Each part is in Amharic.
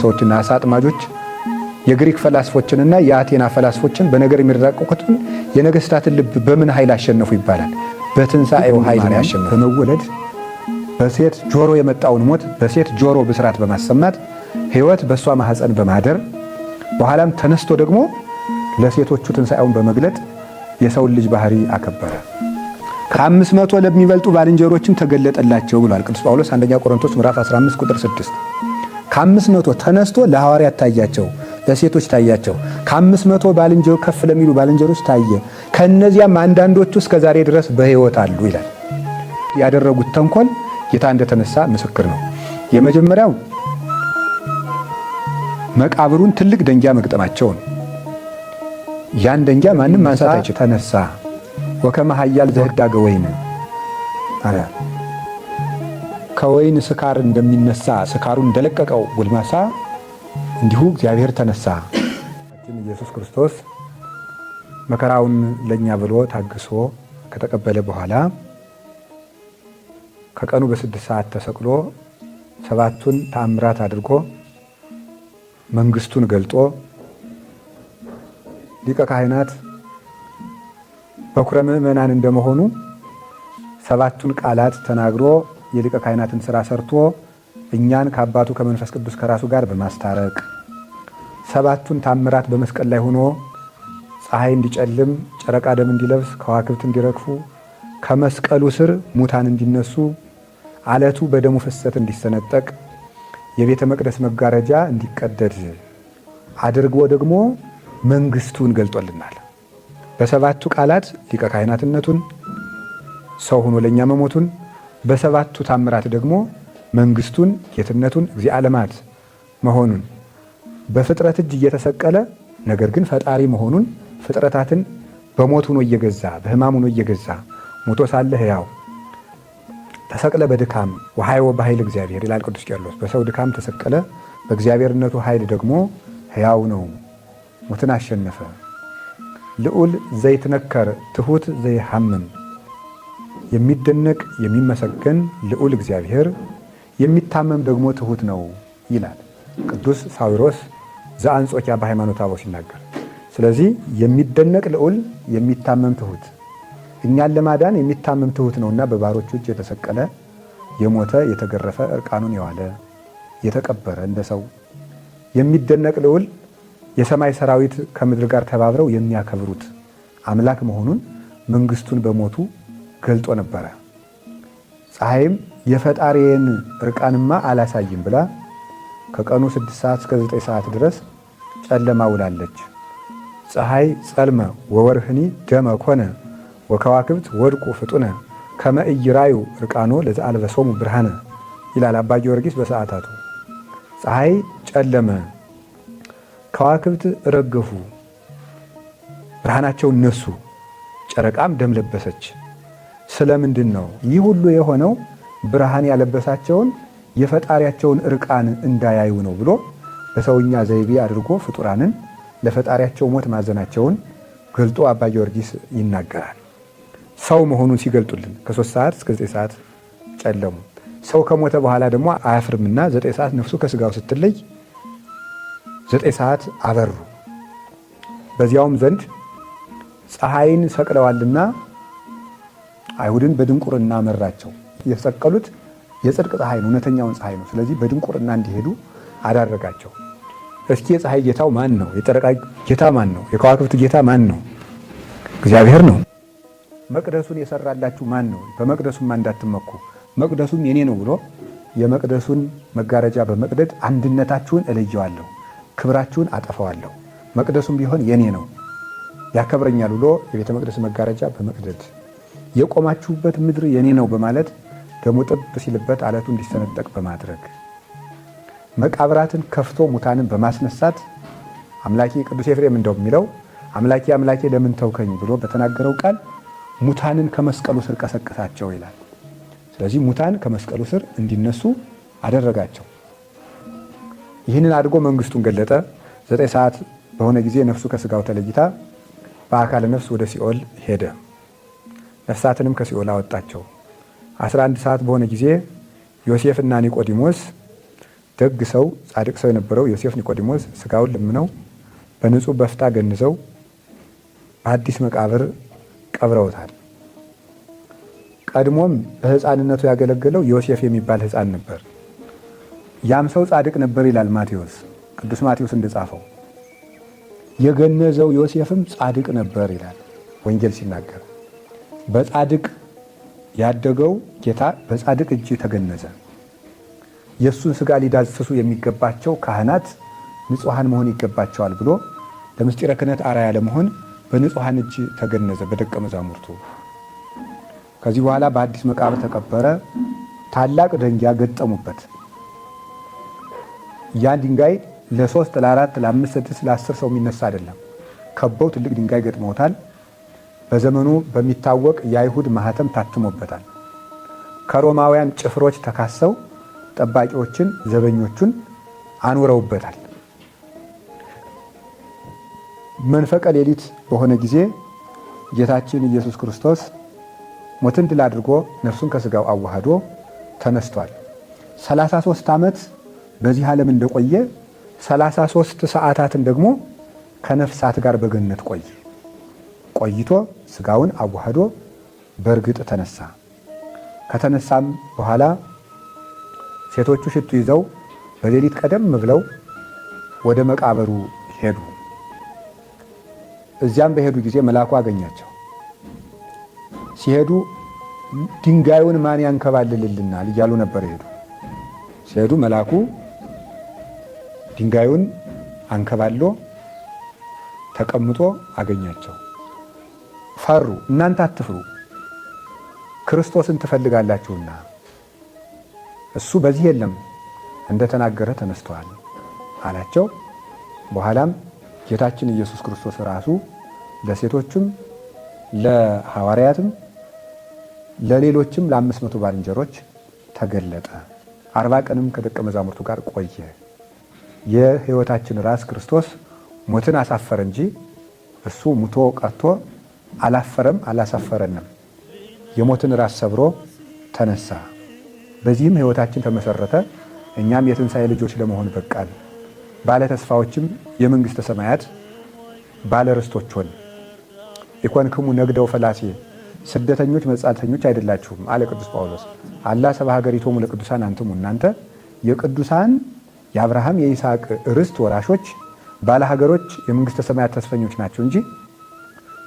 ሰዎችና አሳ አጥማጆች የግሪክ ፈላስፎችንና የአቴና ፈላስፎችን በነገር የሚራቀቁትን የነገስታትን ልብ በምን ኃይል አሸነፉ ይባላል። በትንሣኤው ኃይል ነው ያሸነፉ። በመወለድ በሴት ጆሮ የመጣውን ሞት በሴት ጆሮ ብስራት በማሰማት፣ ሕይወት በእሷ ማኅፀን በማደር፣ በኋላም ተነስቶ ደግሞ ለሴቶቹ ትንሣኤውን በመግለጥ የሰውን ልጅ ባህሪ አከበረ። ከ500 ለሚበልጡ ባልንጀሮችም ተገለጠላቸው ብሏል ቅዱስ ጳውሎስ አንደኛ ቆሮንቶስ ምዕራፍ 15 ቁጥር 6። ከ500 ተነስቶ ለሐዋርያት ታያቸው፣ ለሴቶች ታያቸው። ከ500 ባልንጀሮ ከፍ ለሚሉ ባልንጀሮች ታየ። ከእነዚያም አንዳንዶቹ እስከ ዛሬ ድረስ በሕይወት አሉ ይላል። ያደረጉት ተንኮል ጌታ እንደተነሳ ምስክር ነው። የመጀመሪያው መቃብሩን ትልቅ ደንጊያ መግጠማቸው ነው። ያን ደንጊያ ማንም ማንሳት አይችል። ተነሳ ወከመ ኃያል ዘህዳገ ወይን አለ። ከወይን ስካር እንደሚነሳ፣ ስካሩን እንደለቀቀው ጎልማሳ እንዲሁ እግዚአብሔር ተነሳ። ኢየሱስ ክርስቶስ መከራውን ለኛ ብሎ ታግሶ ከተቀበለ በኋላ ከቀኑ በ6 ሰዓት ተሰቅሎ ሰባቱን ተአምራት አድርጎ መንግስቱን ገልጦ ሊቀ ካህናት በኩረ ምዕመናን እንደመሆኑ ሰባቱን ቃላት ተናግሮ የሊቀ ካህናትን ስራ ሰርቶ እኛን ከአባቱ ከመንፈስ ቅዱስ ከራሱ ጋር በማስታረቅ፣ ሰባቱን ታምራት በመስቀል ላይ ሆኖ ፀሐይ እንዲጨልም፣ ጨረቃ ደም እንዲለብስ፣ ከዋክብት እንዲረግፉ፣ ከመስቀሉ ስር ሙታን እንዲነሱ፣ አለቱ በደሙ ፍሰት እንዲሰነጠቅ፣ የቤተ መቅደስ መጋረጃ እንዲቀደድ አድርጎ ደግሞ መንግስቱን ገልጦልናል። በሰባቱ ቃላት ሊቀ ካህናትነቱን፣ ሰው ሆኖ ለእኛ መሞቱን፣ በሰባቱ ታምራት ደግሞ መንግስቱን፣ ጌትነቱን፣ እግዚአ ዓለማት መሆኑን፣ በፍጥረት እጅ እየተሰቀለ ነገር ግን ፈጣሪ መሆኑን፣ ፍጥረታትን በሞት ሆኖ እየገዛ፣ በሕማም ሆኖ እየገዛ፣ ሞቶ ሳለ ሕያው፣ ተሰቅለ በድካም ወሐይወ በኃይል እግዚአብሔር ይላል ቅዱስ ቄርሎስ። በሰው ድካም ተሰቀለ፣ በእግዚአብሔርነቱ ኃይል ደግሞ ሕያው ነው፣ ሞትን አሸነፈ። ልዑል ዘይትነከር ትሑት ዘይሐምም፣ የሚደነቅ የሚመሰገን ልዑል እግዚአብሔር የሚታመም ደግሞ ትሑት ነው ይላል ቅዱስ ሳዊሮስ ዘአንጾኪያ በሃይማኖተ አበው ሲናገር። ስለዚህ የሚደነቅ ልዑል የሚታመም ትሑት፣ እኛን ለማዳን የሚታመም ትሑት ነውና በባሮቹ እጅ የተሰቀለ፣ የሞተ፣ የተገረፈ፣ እርቃኑን የዋለ፣ የተቀበረ እንደ ሰው የሚደነቅ ልዑል የሰማይ ሰራዊት ከምድር ጋር ተባብረው የሚያከብሩት አምላክ መሆኑን መንግስቱን በሞቱ ገልጦ ነበረ። ፀሐይም የፈጣሪዬን እርቃንማ አላሳይም ብላ ከቀኑ 6 ሰዓት እስከ 9 ሰዓት ድረስ ጨለማ ውላለች። ፀሐይ ጸልመ ወወርህኒ ደመ ኮነ ወከዋክብት ወድቁ ፍጡነ ከመ ኢይራዩ እርቃኖ ለዘአልበሶሙ ብርሃነ ይላል አባ ጊዮርጊስ በሰዓታቱ። ፀሐይ ጨለመ፣ ከዋክብት ረገፉ፣ ብርሃናቸውን ነሱ፣ ጨረቃም ደም ለበሰች። ስለምንድን ነው ይህ ሁሉ የሆነው? ብርሃን ያለበሳቸውን የፈጣሪያቸውን እርቃን እንዳያዩ ነው ብሎ በሰውኛ ዘይቤ አድርጎ ፍጡራንን ለፈጣሪያቸው ሞት ማዘናቸውን ገልጦ አባ ጊዮርጊስ ይናገራል። ሰው መሆኑን ሲገልጡልን ከ3 ሰዓት እስከ 9 ሰዓት ጨለሙ። ሰው ከሞተ በኋላ ደግሞ አያፍርምና 9 ሰዓት ነፍሱ ከስጋው ስትለይ 9 ሰዓት አበሩ። በዚያውም ዘንድ ፀሐይን ሰቅለዋልና አይሁድን በድንቁርና መራቸው። የሰቀሉት የጽድቅ ፀሐይ ነው፣ እውነተኛውን ፀሐይ ነው። ስለዚህ በድንቁርና እንዲሄዱ አዳረጋቸው። እስኪ የፀሐይ ጌታው ማን ነው? የጨረቃ ጌታ ማን ነው? የከዋክብት ጌታ ማን ነው? እግዚአብሔር ነው። መቅደሱን የሰራላችሁ ማን ነው? በመቅደሱም እንዳትመኩ መቅደሱም የኔ ነው ብሎ የመቅደሱን መጋረጃ በመቅደድ አንድነታችሁን እለየዋለሁ፣ ክብራችሁን አጠፋዋለሁ፣ መቅደሱም ቢሆን የኔ ነው ያከብረኛል ብሎ የቤተ መቅደስ መጋረጃ በመቅደድ፣ የቆማችሁበት ምድር የኔ ነው በማለት ደሙ ጥብ ሲልበት አለቱ እንዲሰነጠቅ በማድረግ፣ መቃብራትን ከፍቶ ሙታንን በማስነሳት፣ አምላኬ ቅዱስ ኤፍሬም እንደው የሚለው አምላኬ አምላኬ ለምን ተውከኝ ብሎ በተናገረው ቃል ሙታንን ከመስቀሉ ስር ቀሰቀሳቸው ይላል። ስለዚህ ሙታን ከመስቀሉ ስር እንዲነሱ አደረጋቸው። ይህንን አድርጎ መንግስቱን ገለጠ። 9 ሰዓት በሆነ ጊዜ ነፍሱ ከስጋው ተለይታ በአካለ ነፍስ ወደ ሲኦል ሄደ። ነፍሳትንም ከሲኦል አወጣቸው። 11 ሰዓት በሆነ ጊዜ ዮሴፍና ኒቆዲሞስ ደግ ሰው ጻድቅ ሰው የነበረው ዮሴፍ ኒቆዲሞስ ስጋውን ለምነው በንጹሕ በፍታ ገንዘው በአዲስ መቃብር ቀብረውታል። ቀድሞም በሕፃንነቱ ያገለገለው ዮሴፍ የሚባል ሕፃን ነበር። ያም ሰው ጻድቅ ነበር ይላል ማቴዎስ፣ ቅዱስ ማቴዎስ እንደጻፈው። የገነዘው ዮሴፍም ጻድቅ ነበር ይላል ወንጌል ሲናገር። በጻድቅ ያደገው ጌታ በጻድቅ እጅ ተገነዘ። የእሱን ስጋ ሊዳስሱ የሚገባቸው ካህናት ንጹሐን መሆን ይገባቸዋል ብሎ ለምስጢረ ክህነት አርአያ ለመሆን በንጹሐን እጅ ተገነዘ በደቀ መዛሙርቱ። ከዚህ በኋላ በአዲስ መቃብር ተቀበረ። ታላቅ ደንጊያ ገጠሙበት። ያን ድንጋይ ለ3 ለ4 ለ5 6 ለ10 ሰው የሚነሳ አይደለም። ከበው ትልቅ ድንጋይ ገጥመውታል። በዘመኑ በሚታወቅ የአይሁድ ማህተም ታትሞበታል። ከሮማውያን ጭፍሮች ተካሰው ጠባቂዎችን ዘበኞቹን አኑረውበታል። መንፈቀ ሌሊት በሆነ ጊዜ ጌታችን ኢየሱስ ክርስቶስ ሞትን ድል አድርጎ ነፍሱን ከስጋው አዋህዶ ተነስቷል። 33 ዓመት በዚህ ዓለም እንደቆየ 33 ሰዓታትን ደግሞ ከነፍሳት ጋር በገነት ቆየ። ቆይቶ ስጋውን አዋህዶ በእርግጥ ተነሳ። ከተነሳም በኋላ ሴቶቹ ሽቱ ይዘው በሌሊት ቀደም ብለው ወደ መቃብሩ ሄዱ። እዚያም በሄዱ ጊዜ መልአኩ አገኛቸው። ሲሄዱ ድንጋዩን ማን ያንከባልልልናል እያሉ ነበር የሄዱ። ሲሄዱ መልአኩ ድንጋዩን አንከባሎ ተቀምጦ አገኛቸው። ፈሩ። እናንተ አትፍሩ፣ ክርስቶስን ትፈልጋላችሁና እሱ በዚህ የለም እንደተናገረ ተነስተዋል አላቸው። በኋላም ጌታችን ኢየሱስ ክርስቶስ ራሱ ለሴቶችም ለሐዋርያትም ለሌሎችም ለ500 ባልንጀሮች ተገለጠ። 40 ቀንም ከደቀ መዛሙርቱ ጋር ቆየ። የሕይወታችን ራስ ክርስቶስ ሞትን አሳፈረ እንጂ እሱ ሙቶ ቀርቶ አላፈረም፣ አላሳፈረንም። የሞትን ራስ ሰብሮ ተነሳ። በዚህም ሕይወታችን ተመሰረተ። እኛም የትንሣኤ ልጆች ለመሆን በቃን። ባለ ተስፋዎችም የመንግሥተ ሰማያት ባለ ርስቶች ሆን። ኢኮንክሙ ነግደው ፈላሴ ስደተኞች መጻተኞች አይደላችሁም አለ ቅዱስ ጳውሎስ። አላ ሰብአ ሀገሪቶሙ ለቅዱሳን አንትሙ፣ እናንተ የቅዱሳን የአብርሃም የይስሐቅ ርስት ወራሾች ባለ ሀገሮች የመንግሥተ ሰማያት ተስፈኞች ናቸው እንጂ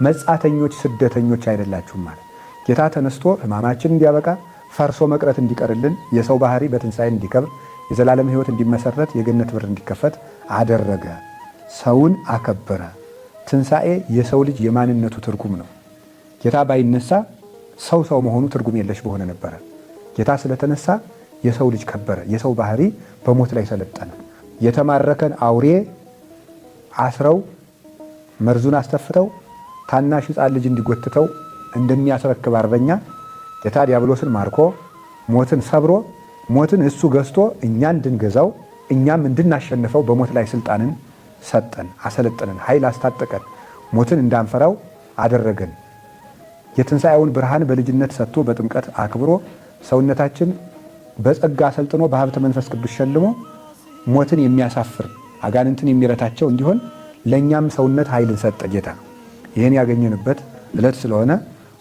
መጻተኞች ስደተኞች አይደላችሁም ማለት። ጌታ ተነስቶ ሕማማችን እንዲያበቃ ፈርሶ መቅረት እንዲቀርልን የሰው ባህሪ በትንሣኤ እንዲከብር የዘላለም ሕይወት እንዲመሰረት የገነት በር እንዲከፈት አደረገ። ሰውን አከበረ። ትንሣኤ የሰው ልጅ የማንነቱ ትርጉም ነው። ጌታ ባይነሳ ሰው ሰው መሆኑ ትርጉም የለሽ በሆነ ነበረ። ጌታ ስለተነሳ የሰው ልጅ ከበረ። የሰው ባህሪ በሞት ላይ ሰለጠነ። የተማረከን አውሬ አስረው መርዙን አስተፍተው ታናሽ ሕፃን ልጅ እንዲጎትተው እንደሚያስረክብ አርበኛ ጌታ ዲያብሎስን ማርኮ ሞትን ሰብሮ ሞትን እሱ ገዝቶ እኛ እንድንገዛው እኛም እንድናሸንፈው በሞት ላይ ስልጣንን ሰጠን፣ አሰለጠንን፣ ኃይል አስታጠቀን፣ ሞትን እንዳንፈራው አደረገን። የትንሣኤውን ብርሃን በልጅነት ሰጥቶ በጥምቀት አክብሮ ሰውነታችን በጸጋ አሰልጥኖ በሀብተ መንፈስ ቅዱስ ሸልሞ ሞትን የሚያሳፍር አጋንንትን የሚረታቸው እንዲሆን ለእኛም ሰውነት ኃይልን ሰጠ ጌታ። ይህን ያገኘንበት ዕለት ስለሆነ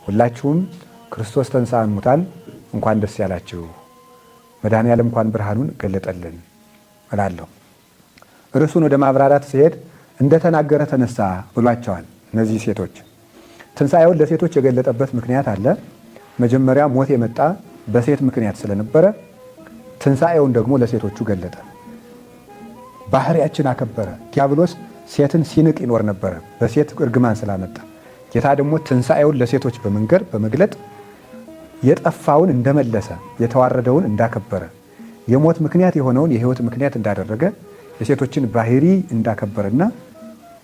ሁላችሁም ክርስቶስ ተንሥአ እሙታን እንኳን ደስ ያላችሁ፣ መድኃኔዓለም እንኳን ብርሃኑን ገለጠልን እላለሁ። ርዕሱን ወደ ማብራራት ሲሄድ እንደተናገረ ተነሳ ብሏቸዋል። እነዚህ ሴቶች ትንሣኤውን ለሴቶች የገለጠበት ምክንያት አለ። መጀመሪያ ሞት የመጣ በሴት ምክንያት ስለነበረ ትንሣኤውን ደግሞ ለሴቶቹ ገለጠ። ባህሪያችን አከበረ። ዲያብሎስ ሴትን ሲንቅ ይኖር ነበረ በሴት እርግማን ስላመጣ። ጌታ ደግሞ ትንሣኤውን ለሴቶች በመንገር በመግለጥ የጠፋውን እንደመለሰ፣ የተዋረደውን እንዳከበረ፣ የሞት ምክንያት የሆነውን የሕይወት ምክንያት እንዳደረገ፣ የሴቶችን ባህሪ እንዳከበረና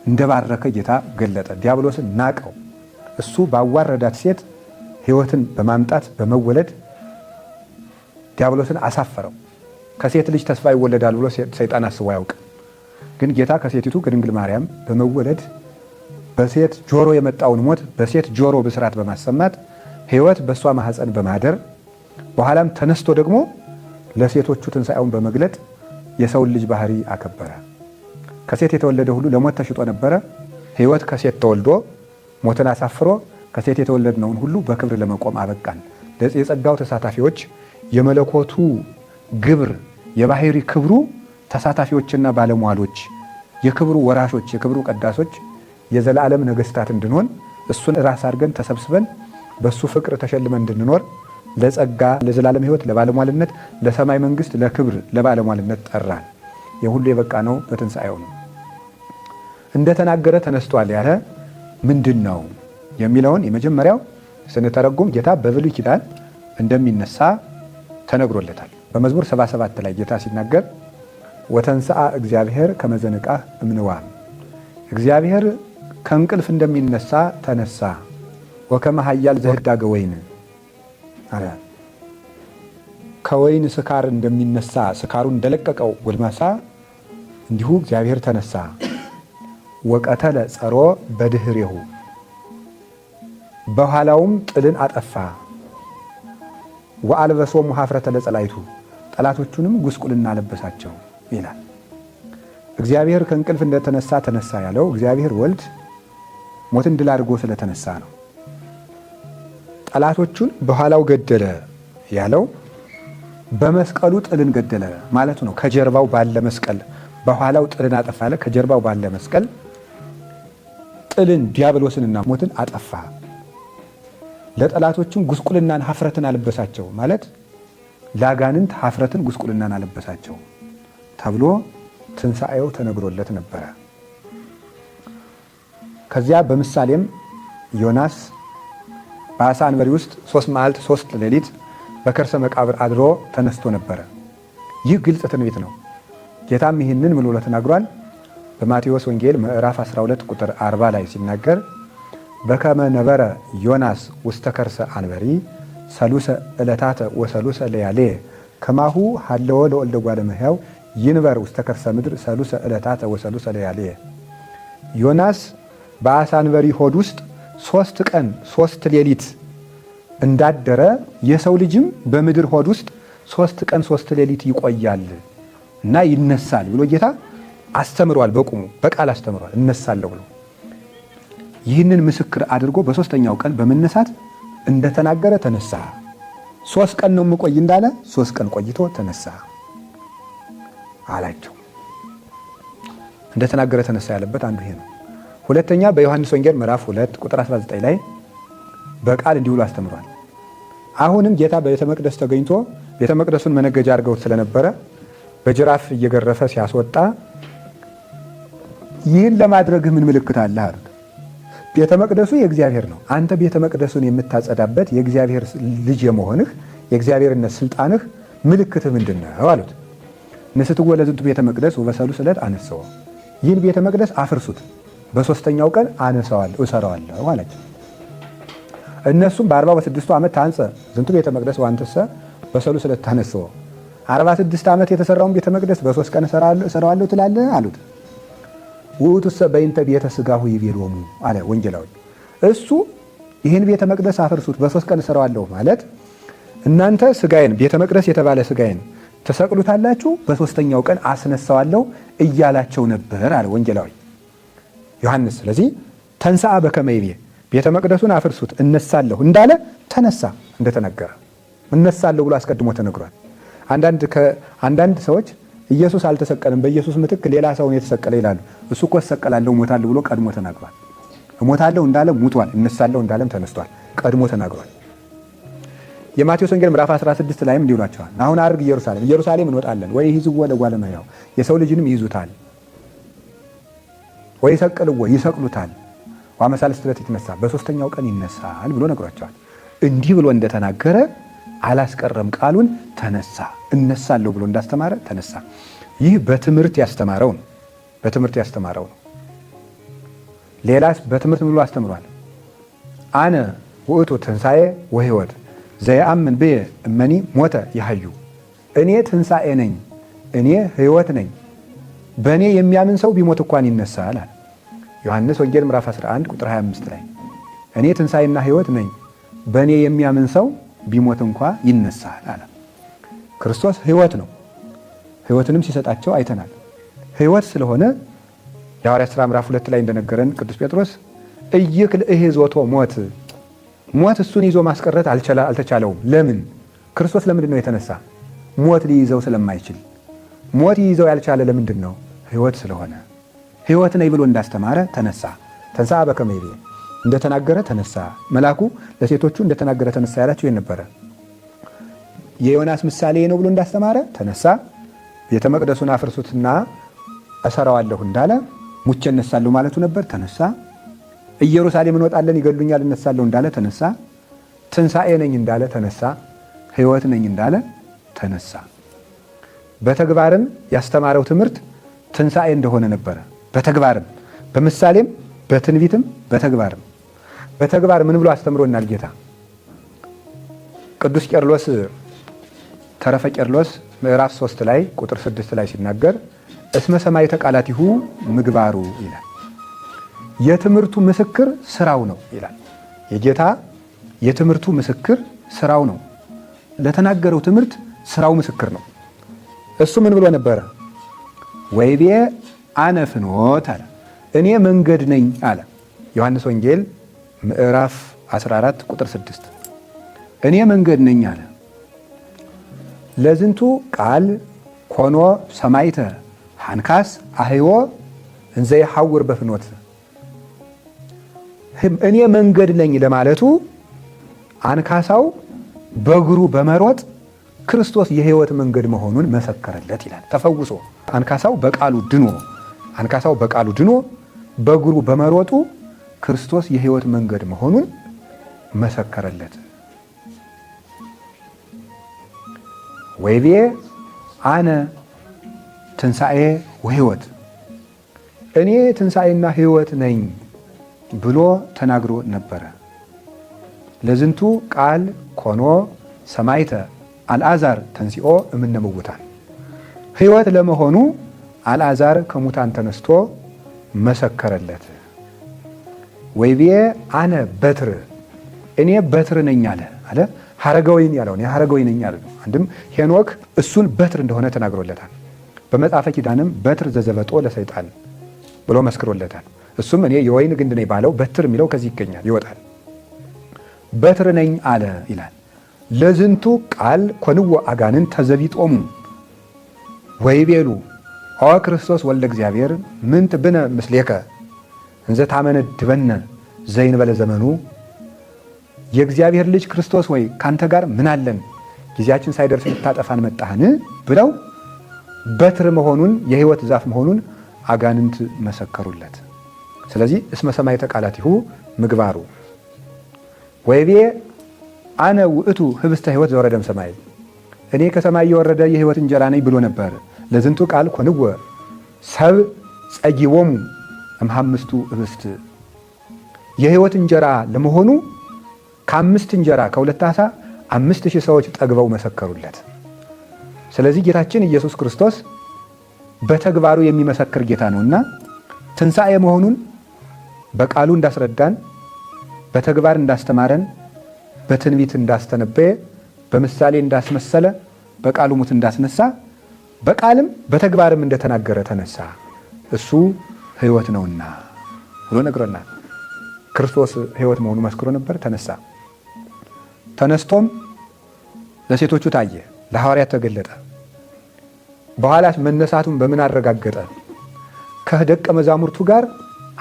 እንደባረከ ጌታ ገለጠ። ዲያብሎስን ናቀው። እሱ ባዋረዳት ሴት ሕይወትን በማምጣት በመወለድ ዲያብሎስን አሳፈረው። ከሴት ልጅ ተስፋ ይወለዳል ብሎ ሰይጣን አስቦ አያውቅም። ግን ጌታ ከሴቲቱ ከድንግል ማርያም በመወለድ በሴት ጆሮ የመጣውን ሞት በሴት ጆሮ ብስራት በማሰማት ሕይወት በእሷ ማህፀን በማደር በኋላም ተነስቶ ደግሞ ለሴቶቹ ትንሣኤውን በመግለጥ የሰውን ልጅ ባህሪ አከበረ። ከሴት የተወለደ ሁሉ ለሞት ተሽጦ ነበረ። ሕይወት ከሴት ተወልዶ ሞትን አሳፍሮ ከሴት የተወለድነውን ሁሉ በክብር ለመቆም አበቃን። የጸጋው ተሳታፊዎች የመለኮቱ ግብር የባህሪ ክብሩ ተሳታፊዎችና ባለሟሎች የክብሩ ወራሾች የክብሩ ቀዳሶች የዘላለም ነገስታት እንድንሆን እሱን ራስ አድርገን ተሰብስበን በእሱ ፍቅር ተሸልመን እንድንኖር ለጸጋ ለዘላለም ሕይወት ለባለሟልነት ለሰማይ መንግስት ለክብር ለባለሟልነት ጠራን። የሁሉ የበቃ ነው በትንሣኤው ነው። እንደተናገረ ተነስቷል ያለ ምንድን ነው የሚለውን የመጀመሪያው ስንተረጉም ጌታ በብሉይ ኪዳን እንደሚነሳ ተነግሮለታል። በመዝሙር 77 ላይ ጌታ ሲናገር ወተንስአ እግዚአብሔር ከመዘንቃህ እምንዋም፣ እግዚአብሔር ከእንቅልፍ እንደሚነሳ ተነሳ። ወከመ ኃያል ዘህዳገ ወይን አለ። ከወይን ስካር እንደሚነሳ ስካሩን እንደለቀቀው ጎልማሳ እንዲሁ እግዚአብሔር ተነሳ። ወቀተለ ጸሮ በድህሬሁ በኋላውም ጥልን አጠፋ። ወአልበሶሙ ኀፍረተ ለጸላይቱ ጠላቶቹንም ጉስቁልና አለበሳቸው ይላል። እግዚአብሔር ከእንቅልፍ እንደተነሳ ተነሳ ያለው እግዚአብሔር ወልድ ሞትን ድል አድርጎ ስለተነሳ ነው። ጠላቶቹን በኋላው ገደለ ያለው በመስቀሉ ጥልን ገደለ ማለቱ ነው። ከጀርባው ባለ መስቀል በኋላው ጥልን አጠፋ ያለ ከጀርባው ባለ መስቀል ጥልን ዲያብሎስንና ሞትን አጠፋ። ለጠላቶቹም ጉስቁልናን ሀፍረትን አለበሳቸው ማለት ለአጋንንት ሀፍረትን ጉስቁልናን አለበሳቸው ተብሎ ትንሣኤው ተነግሮለት ነበረ። ከዚያ በምሳሌም ዮናስ በአሳ አንበሪ ውስጥ 3 መዓልት 3 ሌሊት በከርሰ መቃብር አድሮ ተነስቶ ነበረ። ይህ ግልጽ ትንቢት ነው። ጌታም ይህንን ምን ብሎ ተናግሯል? በማቴዎስ ወንጌል ምዕራፍ 12 ቁጥር 40 ላይ ሲናገር በከመ ነበረ ዮናስ ውስተ ከርሰ አንበሪ ሰሉሰ ዕለታተ ወሰሉሰ ለያሌ ከማሁ ሀለወ ለወልደ እጓለ እመሕያው ይንበር ውስተ ከርሰ ምድር ሰሉሰ ዕለታተ ወሰሉሰ ለያሌ። ዮናስ በአሳ አንበሪ ሆድ ውስጥ 3 ቀን 3 ሌሊት እንዳደረ የሰው ልጅም በምድር ሆድ ውስጥ 3 ቀን 3 ሌሊት ይቆያል እና ይነሳል ብሎ ጌታ አስተምሯል። በቁሙ በቃል አስተምሯል። እነሳለሁ ብሎ ይህንን ምስክር አድርጎ በሶስተኛው ቀን በመነሳት እንደተናገረ ተነሳ። 3 ቀን ነው የምቆይ እንዳለ 3 ቀን ቆይቶ ተነሳ አላቸው። እንደተናገረ ተነሳ ያለበት አንዱ ይሄ ነው። ሁለተኛ በዮሐንስ ወንጌል ምዕራፍ 2 ቁጥር 19 ላይ በቃል እንዲህ ብሎ አስተምሯል። አሁንም ጌታ በቤተ መቅደስ ተገኝቶ ቤተ መቅደሱን መነገጃ አድርገውት ስለነበረ በጅራፍ እየገረፈ ሲያስወጣ ይህን ለማድረግህ ምን ምልክት አለህ አሉት። ቤተ መቅደሱ የእግዚአብሔር ነው። አንተ ቤተ መቅደሱን የምታጸዳበት የእግዚአብሔር ልጅ የመሆንህ የእግዚአብሔርነት ስልጣንህ ምልክትህ ምንድን ነው አሉት። ንስትዎ ለዝንቱ ቤተ መቅደስ ወበሰሉስ ዕለት አነሰዎ፣ ይህን ቤተ መቅደስ አፍርሱት በሶስተኛው ቀን አነሳዋለሁ እሰራዋለሁ አላቸው። እነሱም በ46ቱ ዓመት ታንጸ ዝንቱ ቤተ መቅደስ ወአንተሰ በሰሉስ ዕለት ታነስዎ፣ 46 ዓመት የተሰራውን ቤተ መቅደስ በ3 ቀን እሰራዋለሁ ትላለህ አሉት። ውእቱሰ በእንተ ቤተ ሥጋሁ ይቤሎሙ አለ ወንጌላዊ። እሱ ይህን ቤተ መቅደስ አፍርሱት በ3 ቀን እሰራዋለሁ ማለት እናንተ ስጋዬን ቤተ መቅደስ የተባለ ስጋዬን ተሰቅሉታላችሁ በሶስተኛው ቀን አስነሳዋለሁ እያላቸው ነበር አለ ወንጌላዊ ዮሐንስ። ስለዚህ ተንሥአ በከመ ይቤ ቤተ መቅደሱን አፍርሱት እነሳለሁ እንዳለ ተነሳ፣ እንደተነገረ እነሳለሁ ብሎ አስቀድሞ ተነግሯል። አንዳንድ ሰዎች ኢየሱስ አልተሰቀለም፣ በኢየሱስ ምትክ ሌላ ሰውን የተሰቀለ ይላሉ። እሱ እኮ እሰቀላለሁ እሞታለሁ ብሎ ቀድሞ ተናግሯል። እሞታለሁ እንዳለ ሙቷል፣ እነሳለሁ እንዳለም ተነስቷል። ቀድሞ ተናግሯል። የማቴዎስ ወንጌል ምዕራፍ 16 ላይም እንዲህ ብሏቸዋል። አሁን አድርግ ኢየሩሳሌም ኢየሩሳሌም እንወጣለን ወይ ይይዝዎ ለእጓለ እመሕያው የሰው ልጅንም ይይዙታል፣ ወይ ይሰቅልዎ ይሰቅሉታል፣ ወአመ ሣልስት ዕለት ይትነሣ በሶስተኛው ቀን ይነሳል ብሎ ነግሯቸዋል። እንዲህ ብሎ እንደተናገረ አላስቀረም ቃሉን። ተነሳ፣ እነሳለሁ ብሎ እንዳስተማረ ተነሳ። ይህ በትምህርት ያስተማረው ነው። በትምህርት ያስተማረው ነው። ሌላስ በትምህርት ብሎ አስተምሯል። አነ ውእቱ ትንሣኤ ወሕይወት ዘየአምን ብየ እመኒ ሞተ ይሐዩ። እኔ ትንሣኤ ነኝ፣ እኔ ሕይወት ነኝ፣ በእኔ የሚያምን ሰው ቢሞት እንኳን ይነሳል አለ። ዮሐንስ ወንጌል ምዕራፍ 11 ቁጥር 25 ላይ እኔ ትንሣኤና ሕይወት ነኝ፣ በእኔ የሚያምን ሰው ቢሞት እንኳ ይነሳል አለ። ክርስቶስ ሕይወት ነው። ሕይወትንም ሲሰጣቸው አይተናል። ሕይወት ስለሆነ የሐዋርያት ሥራ ምዕራፍ 2 ላይ እንደነገረን ቅዱስ ጴጥሮስ ኢይክል እሄዞቶ ሞት፣ ሞት እሱን ይዞ ማስቀረት አልተቻለውም። ለምን? ክርስቶስ ለምንድን ነው የተነሳ? ሞት ሊይዘው ስለማይችል። ሞት ይይዘው ያልቻለ ለምንድን ነው? ሕይወት ስለሆነ። ሕይወት ነኝ ብሎ እንዳስተማረ ተነሳ። ተንሥአ በከመ ይቤ፣ እንደተናገረ ተነሳ። መልአኩ ለሴቶቹ እንደተናገረ ተነሳ ያላቸው ይሄን ነበረ። የዮናስ ምሳሌ ነው ብሎ እንዳስተማረ ተነሳ። ቤተ መቅደሱን አፍርሱትና እሰራዋለሁ እንዳለ ሙቼ እነሳለሁ ማለቱ ነበር፣ ተነሳ። ኢየሩሳሌም እንወጣለን ይገሉኛል እነሳለሁ እንዳለ ተነሳ። ትንሣኤ ነኝ እንዳለ ተነሳ። ሕይወት ነኝ እንዳለ ተነሳ። በተግባርም ያስተማረው ትምህርት ትንሣኤ እንደሆነ ነበረ። በተግባርም በምሳሌም በትንቢትም በተግባርም በተግባር ምን ብሎ አስተምሮናል ጌታ? ቅዱስ ቄርሎስ ተረፈ ቄርሎስ ምዕራፍ 3 ላይ ቁጥር 6 ላይ ሲናገር እስመ ሰማዕተ ቃላቲሁ ምግባሩ ይላል። የትምህርቱ ምስክር ስራው ነው ይላል። የጌታ የትምህርቱ ምስክር ስራው ነው። ለተናገረው ትምህርት ስራው ምስክር ነው። እሱ ምን ብሎ ነበረ? ወይቤ አነ ፍኖት አለ፣ እኔ መንገድ ነኝ አለ። ዮሐንስ ወንጌል ምዕራፍ 14 ቁጥር 6 እኔ መንገድ ነኝ አለ። ለዝንቱ ቃል ኮኖ ሰማይተ ሃንካስ አህዮ እንዘ ይሐውር በፍኖት። እኔ መንገድ ነኝ ለማለቱ አንካሳው በእግሩ በመሮጥ ክርስቶስ የሕይወት መንገድ መሆኑን መሰከረለት ይላል። ተፈውሶ አንካሳው በቃሉ ድኖ አንካሳው በቃሉ ድኖ በእግሩ በመሮጡ ክርስቶስ የሕይወት መንገድ መሆኑን መሰከረለት። ወይቤ አነ ትንሣኤ ወሕይወት፣ እኔ ትንሣኤና ሕይወት ነኝ ብሎ ተናግሮ ነበረ። ለዝንቱ ቃል ኮኖ ሰማይተ አልዓዛር ተንሲኦ እምነ ምውታን፣ ሕይወት ለመሆኑ አልዓዛር ከሙታን ተነስቶ መሰከረለት። ወይቤ አነ በትር፣ እኔ በትር ነኝ አለ አለ ሐረገወይን ያለውን የሐረገወይን ነኝ አለ። አንድም ሄኖክ እሱን በትር እንደሆነ ተናግሮለታል። በመጽሐፈ ኪዳንም በትር ዘዘበጦ ለሰይጣን ብሎ መስክሮለታል። እሱም እኔ የወይን ግንድ ነኝ ባለው በትር የሚለው ከዚህ ይገኛል ይወጣል። በትር ነኝ አለ ይላል። ለዝንቱ ቃል ኮንዎ አጋንን ተዘቢጦሙ ወይቤሉ ኦ ክርስቶስ ወልደ እግዚአብሔር ምንት ብነ ምስሌከ እንዘ ታመነድበነ ዘይንበለ ዘመኑ። የእግዚአብሔር ልጅ ክርስቶስ ወይ ካንተ ጋር ምን አለን? ጊዜያችን ሳይደርስ ልታጠፋን መጣህን? ብለው በትር መሆኑን የሕይወት ዛፍ መሆኑን አጋንንት መሰከሩለት። ስለዚህ እስመ ሰማዕተ ቃላቲሁ ምግባሩ። ወይቤ አነ ውእቱ ህብስተ ሕይወት ዘወረደ እምሰማይ፣ እኔ ከሰማይ የወረደ የሕይወት እንጀራ ነኝ ብሎ ነበር። ለዝንቱ ቃል ኮንወ ሰብ ጸጊቦሙ እምሐምስቱ ህብስት፣ የሕይወት እንጀራ ለመሆኑ ከአምስት እንጀራ ከሁለት ዓሣ 5000 ሰዎች ጠግበው መሰከሩለት። ስለዚህ ጌታችን ኢየሱስ ክርስቶስ በተግባሩ የሚመሰክር ጌታ ነውና ትንሣኤ መሆኑን በቃሉ እንዳስረዳን፣ በተግባር እንዳስተማረን፣ በትንቢት እንዳስተነበየ፣ በምሳሌ እንዳስመሰለ፣ በቃሉ ሙት እንዳስነሳ፣ በቃልም በተግባርም እንደተናገረ ተነሳ። እሱ ሕይወት ነውና ብሎ ነግሮናል። ክርስቶስ ሕይወት መሆኑ መስክሮ ነበር። ተነሳ። ተነስቶም ለሴቶቹ ታየ፣ ለሐዋርያት ተገለጠ። በኋላ መነሳቱን በምን አረጋገጠ? ከደቀ መዛሙርቱ ጋር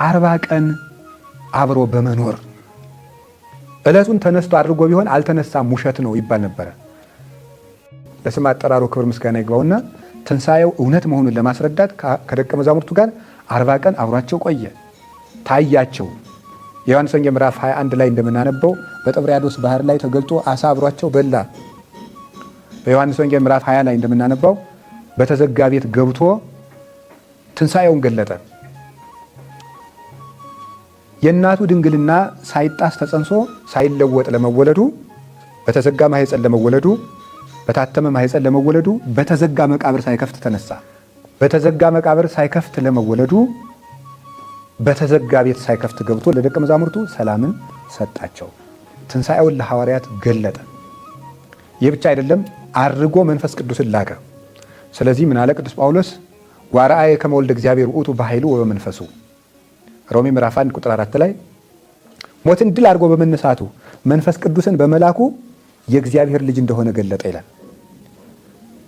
40 ቀን አብሮ በመኖር። ዕለቱን ተነስቶ አድርጎ ቢሆን አልተነሳም ውሸት ነው ይባል ነበረ። ለስም አጠራሩ ክብር ምስጋና ይግባውና ትንሣኤው እውነት መሆኑን ለማስረዳት ከደቀ መዛሙርቱ ጋር 40 ቀን አብሯቸው ቆየ፣ ታያቸው። የዮሐንስ ወንጌል ምዕራፍ 21 ላይ እንደምናነበው በጥብርያዶስ ባህር ላይ ተገልጦ አሳ አብሯቸው በላ። በዮሐንስ ወንጌል ምዕራፍ 20 ላይ እንደምናነበው በተዘጋ ቤት ገብቶ ትንሣኤውን ገለጠ። የእናቱ ድንግልና ሳይጣስ ተጸንሶ ሳይለወጥ ለመወለዱ፣ በተዘጋ ማህፀን ለመወለዱ፣ በታተመ ማህፀን ለመወለዱ፣ በተዘጋ መቃብር ሳይከፍት ተነሳ። በተዘጋ መቃብር ሳይከፍት ለመወለዱ፣ በተዘጋ ቤት ሳይከፍት ገብቶ ለደቀ መዛሙርቱ ሰላምን ሰጣቸው። ትንሣኤውን ለሐዋርያት ገለጠ። ይህ ብቻ አይደለም፣ አርጎ መንፈስ ቅዱስን ላከ። ስለዚህ ምን አለ ቅዱስ ጳውሎስ? ወአርአየ ከመ ወልደ እግዚአብሔር ውእቱ በኃይሉ ወበመንፈሱ፣ ሮሜ ምዕራፍ 1 ቁጥር 4 ላይ ሞትን ድል አድርጎ በመነሳቱ መንፈስ ቅዱስን በመላኩ የእግዚአብሔር ልጅ እንደሆነ ገለጠ ይላል።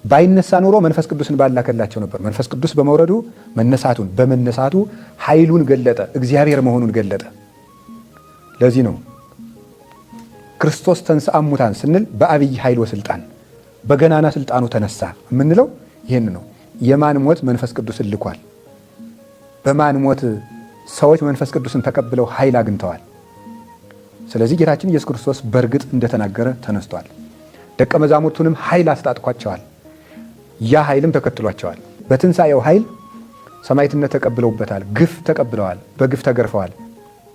ባይነሳ ኖሮ መንፈስ ቅዱስን ባላከላቸው ነበር። መንፈስ ቅዱስ በመውረዱ መነሳቱን፣ በመነሳቱ ኃይሉን ገለጠ፣ እግዚአብሔር መሆኑን ገለጠ። ለዚህ ነው ክርስቶስ ተንሥአ እሙታን ስንል በአብይ ኃይል ወስልጣን፣ በገናና ስልጣኑ ተነሳ የምንለው ይህን ነው። የማን ሞት መንፈስ ቅዱስን ልኳል? በማን ሞት ሰዎች መንፈስ ቅዱስን ተቀብለው ኃይል አግኝተዋል? ስለዚህ ጌታችን ኢየሱስ ክርስቶስ በእርግጥ እንደተናገረ ተነስቷል። ደቀ መዛሙርቱንም ኃይል አስታጥቋቸዋል። ያ ኃይልም ተከትሏቸዋል። በትንሣኤው ኃይል ሰማዕትነት ተቀብለውበታል። ግፍ ተቀብለዋል። በግፍ ተገርፈዋል።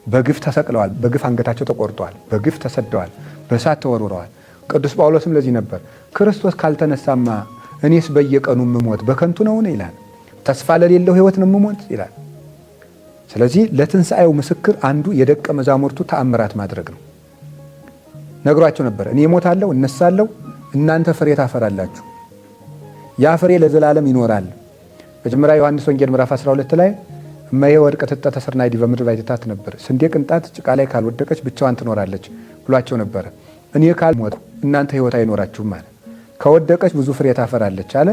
በግፍ ተሰቅለዋል። በግፍ አንገታቸው ተቆርጠዋል። በግፍ ተሰደዋል። በእሳት ተወርውረዋል። ቅዱስ ጳውሎስም ለዚህ ነበር ክርስቶስ ካልተነሳማ እኔስ በየቀኑ ምሞት በከንቱ ነውን ይላል። ተስፋ ለሌለው ሕይወት ነው ምሞት ይላል። ስለዚህ ለትንሣኤው ምስክር አንዱ የደቀ መዛሙርቱ ተአምራት ማድረግ ነው። ነግሯቸው ነበር። እኔ እሞታለሁ፣ እነሳለሁ፣ እናንተ ፍሬ ታፈራላችሁ። ያ ፍሬ ለዘላለም ይኖራል። መጀመሪያ ዮሐንስ ወንጌል ምዕራፍ 12 ላይ እመ ወድቀት ተስርናይ ዲበ ምድር ባይትታት ነበር፣ ስንዴ ቅንጣት ጭቃ ላይ ካልወደቀች ብቻዋን ትኖራለች ብሏቸው ነበረ። እኔ ካልሞትኩ እናንተ ሕይወት አይኖራችሁም አለ። ከወደቀች ብዙ ፍሬ ታፈራለች አለ።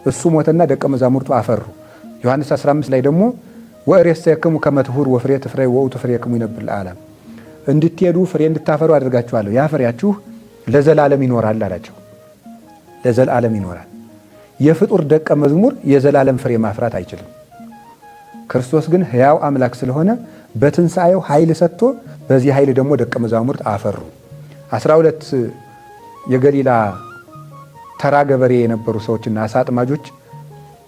እሱ ሞተና ደቀ መዛሙርቱ አፈሩ። ዮሐንስ 15 ላይ ደግሞ ወእሬሰክሙ ከመ ትሑሩ ወፍሬ ትፍሬ ወውእቱ ፍሬክሙ ይነብር ለዓለም፣ እንድትሄዱ ፍሬ እንድታፈሩ አድርጋችኋለሁ፣ ያ ፍሬያችሁ ለዘላለም ይኖራል አላቸው። ለዘላለም ይኖራል። የፍጡር ደቀ መዝሙር የዘላለም ፍሬ ማፍራት አይችልም። ክርስቶስ ግን ሕያው አምላክ ስለሆነ በትንሣኤው ኃይል ሰጥቶ በዚህ ኃይል ደግሞ ደቀ መዛሙርት አፈሩ። 12 የገሊላ ተራ ገበሬ የነበሩ ሰዎችና አሳ አጥማጆች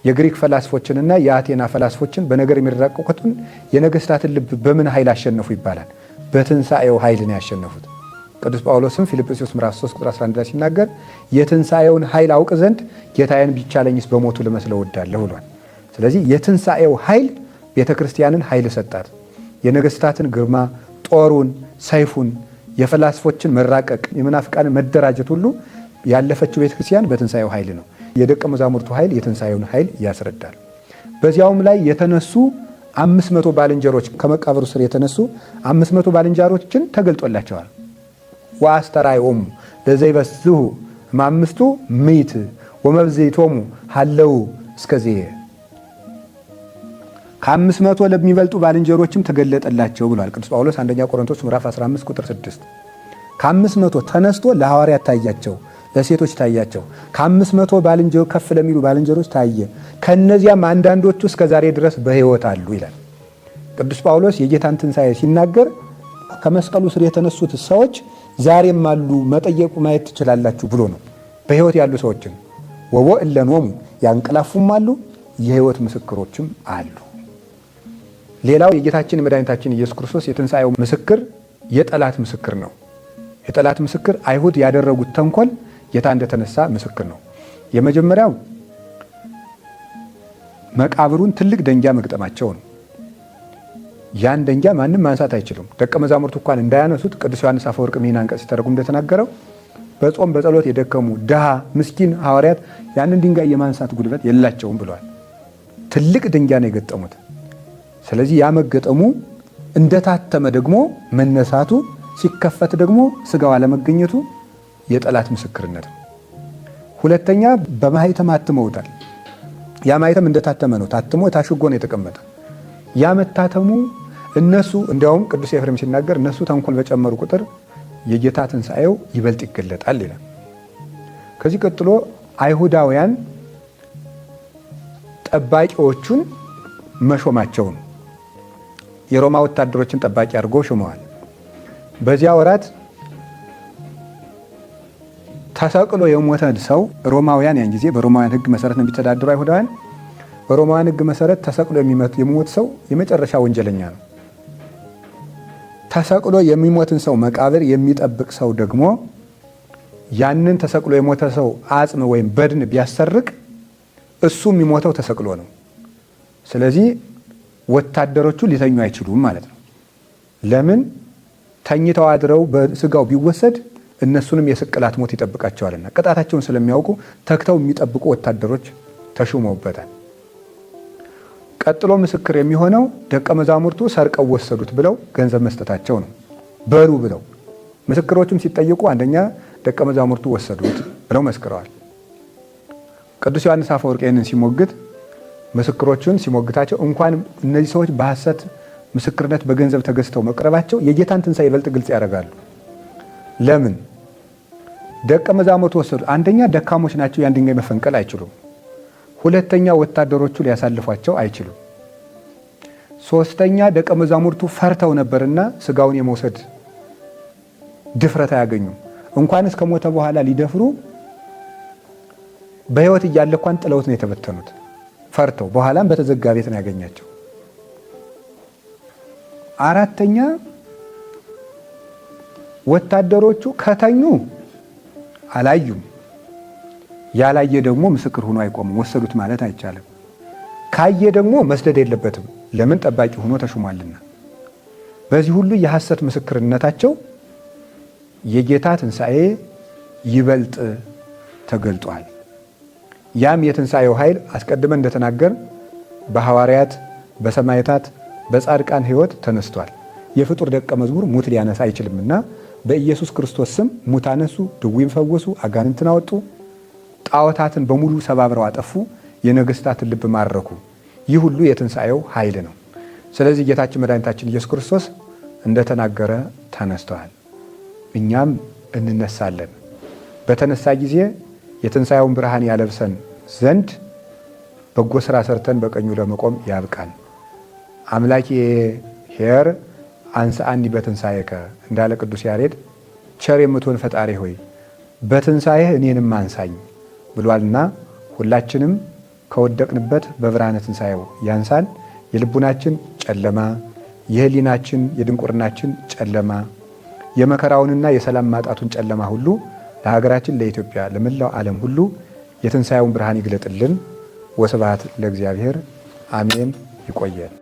የግሪክ ፈላስፎችንና የአቴና ፈላስፎችን በነገር የሚራቀቁትን የነገስታትን ልብ በምን ኃይል አሸነፉ ይባላል። በትንሣኤው ኃይል ነው ያሸነፉት። ቅዱስ ጳውሎስም ፊልጵስዩስ ምዕራፍ 3 ቁጥር 11 ላይ ሲናገር የትንሣኤውን ኃይል አውቅ ዘንድ ጌታዬን ቢቻለኝስ በሞቱ ልመስለው እወዳለሁ ብሏል። ስለዚህ የትንሣኤው ኃይል ቤተ ክርስቲያንን ኃይል ሰጣት። የነገስታትን ግርማ፣ ጦሩን፣ ሰይፉን፣ የፈላስፎችን መራቀቅ፣ የመናፍቃንን መደራጀት ሁሉ ያለፈችው ቤተ ክርስቲያን በትንሣኤው ኃይል ነው። የደቀ መዛሙርቱ ኃይል የትንሣኤውን ኃይል ያስረዳል። በዚያውም ላይ የተነሱ 500 ባልንጀሮች፣ ከመቃብሩ ስር የተነሱ 500 ባልንጀሮችን ተገልጦላቸዋል። ወአስተርአዮሙ ለዘይበዝሁ እምአምስቱ ምዕት ወመብዝሕቶሙ ሀለው እስከዚህ፣ ከ500 ለሚበልጡ ባልንጀሮችም ተገለጠላቸው ብሏል ቅዱስ ጳውሎስ አንደኛ ቆሮንቶስ ምዕራፍ 15 ቁጥር 6። ከ500 ተነስቶ ለሐዋርያት ታያቸው፣ ለሴቶች ታያቸው። ከ500 ባልንጀሮ ከፍ ለሚሉ ባልንጀሮች ታየ። ከነዚያም አንዳንዶቹ እስከ ዛሬ ድረስ በሕይወት አሉ ይላል። ቅዱስ ጳውሎስ የጌታን ትንሣኤ ሲናገር ከመስቀሉ ስር የተነሱት ሰዎች ዛሬም አሉ፣ መጠየቁ ማየት ትችላላችሁ ብሎ ነው። በሕይወት ያሉ ሰዎችን ወቦ እለኖሙ ያንቀላፉም አሉ፣ የሕይወት ምስክሮችም አሉ። ሌላው የጌታችን የመድኃኒታችን ኢየሱስ ክርስቶስ የትንሣኤው ምስክር የጠላት ምስክር ነው። የጠላት ምስክር አይሁድ ያደረጉት ተንኮል ጌታ እንደተነሳ ምስክር ነው። የመጀመሪያው መቃብሩን ትልቅ ደንጊያ መግጠማቸው ነው። ያን ደንጊያ ማንም ማንሳት አይችልም። ደቀ መዛሙርቱ እንኳን እንዳያነሱት ቅዱስ ዮሐንስ አፈወርቅ ይህን አንቀጽ ሲተረጉም እንደተናገረው በጾም በጸሎት የደከሙ ድሃ ምስኪን ሐዋርያት ያንን ድንጋይ የማንሳት ጉልበት የላቸውም ብለዋል። ትልቅ ድንጋይ ነው የገጠሙት። ስለዚህ ያ መገጠሙ እንደታተመ ደግሞ መነሳቱ፣ ሲከፈት ደግሞ ስጋው አለመገኘቱ የጠላት ምስክርነት ነው። ሁለተኛ በማህተም አትመውታል። ያ ማህተም እንደታተመ ነው። ታትሞ ታሽጎ ነው የተቀመጠ። ያ መታተሙ እነሱ እንዲያውም ቅዱስ ኤፍሬም ሲናገር እነሱ ተንኮል በጨመሩ ቁጥር የጌታ ትንሣኤው ይበልጥ ይገለጣል ይላል። ከዚህ ቀጥሎ አይሁዳውያን ጠባቂዎቹን መሾማቸው ነው። የሮማ ወታደሮችን ጠባቂ አድርጎ ሾመዋል። በዚያ ወራት ተሰቅሎ የሞተ ሰው ሮማውያን ያን ጊዜ በሮማውያን ሕግ መሰረት ነው የሚተዳደሩ አይሁዳውያን። በሮማውያን ሕግ መሰረት ተሰቅሎ የሚሞት ሰው የመጨረሻ ወንጀለኛ ነው። ተሰቅሎ የሚሞትን ሰው መቃብር የሚጠብቅ ሰው ደግሞ ያንን ተሰቅሎ የሞተ ሰው አጽም ወይም በድን ቢያሰርቅ እሱ የሚሞተው ተሰቅሎ ነው። ስለዚህ ወታደሮቹ ሊተኙ አይችሉም ማለት ነው። ለምን? ተኝተው አድረው በስጋው ቢወሰድ እነሱንም የስቅላት ሞት ይጠብቃቸዋልና ቅጣታቸውን ስለሚያውቁ ተግተው የሚጠብቁ ወታደሮች ተሹመውበታል። ቀጥሎ ምስክር የሚሆነው ደቀ መዛሙርቱ ሰርቀው ወሰዱት ብለው ገንዘብ መስጠታቸው ነው። በሉ ብለው ምስክሮቹም ሲጠየቁ አንደኛ ደቀ መዛሙርቱ ወሰዱት ብለው መስክረዋል። ቅዱስ ዮሐንስ አፈወርቅ ይህንን ሲሞግት ምስክሮቹን ሲሞግታቸው እንኳን እነዚህ ሰዎች በሐሰት ምስክርነት በገንዘብ ተገዝተው መቅረባቸው የጌታን ትንሣኤ ይበልጥ ግልጽ ያደርጋሉ። ለምን ደቀ መዛሙርቱ ወሰዱ? አንደኛ ደካሞች ናቸው፣ ያን ድንጋይ መፈንቀል አይችሉም። ሁለተኛ ወታደሮቹ ሊያሳልፏቸው አይችሉም። ሶስተኛ ደቀ መዛሙርቱ ፈርተው ነበርና ስጋውን የመውሰድ ድፍረት አያገኙም። እንኳንስ ከሞተ በኋላ ሊደፍሩ በሕይወት እያለ እንኳን ጥለውት ነው የተበተኑት ፈርተው። በኋላም በተዘጋ ቤት ነው ያገኛቸው። አራተኛ ወታደሮቹ ከተኙ አላዩም። ያላየ ደግሞ ምስክር ሆኖ አይቆምም። ወሰዱት ማለት አይቻልም። ካየ ደግሞ መስደድ የለበትም። ለምን? ጠባቂ ሆኖ ተሹሟልና። በዚህ ሁሉ የሐሰት ምስክርነታቸው የጌታ ትንሣኤ ይበልጥ ተገልጧል። ያም የትንሣኤው ኃይል አስቀድመን እንደተናገር በሐዋርያት፣ በሰማዕታት፣ በጻድቃን ሕይወት ተነስቷል። የፍጡር ደቀ መዝሙር ሙት ሊያነሳ አይችልምና በኢየሱስ ክርስቶስ ስም ሙት አነሱ፣ ድውይም ፈወሱ፣ አጋንንትን አወጡ፣ ጣዖታትን በሙሉ ሰባብረው አጠፉ፣ የነገስታትን ልብ ማረኩ። ይህ ሁሉ የትንሣኤው ኃይል ነው። ስለዚህ ጌታችን መድኃኒታችን ኢየሱስ ክርስቶስ እንደተናገረ ተነስተዋል። እኛም እንነሳለን። በተነሳ ጊዜ የትንሣኤውን ብርሃን ያለብሰን ዘንድ በጎ ስራ ሰርተን በቀኙ ለመቆም ያብቃን። አምላኬ ኄር አንሥአኒ በትንሣኤከ እንዳለ ቅዱስ ያሬድ ቸር የምትሆን ፈጣሪ ሆይ በትንሣኤህ እኔንም አንሳኝ ብሏልና ሁላችንም ከወደቅንበት በብርሃነ ትንሣኤው ያንሳን። የልቡናችን ጨለማ፣ የህሊናችን የድንቁርናችን ጨለማ፣ የመከራውንና የሰላም ማጣቱን ጨለማ ሁሉ ለሀገራችን ለኢትዮጵያ ለመላው ዓለም ሁሉ የትንሣኤውን ብርሃን ይግለጥልን። ወስብሐት ለእግዚአብሔር አሜን። ይቆየን።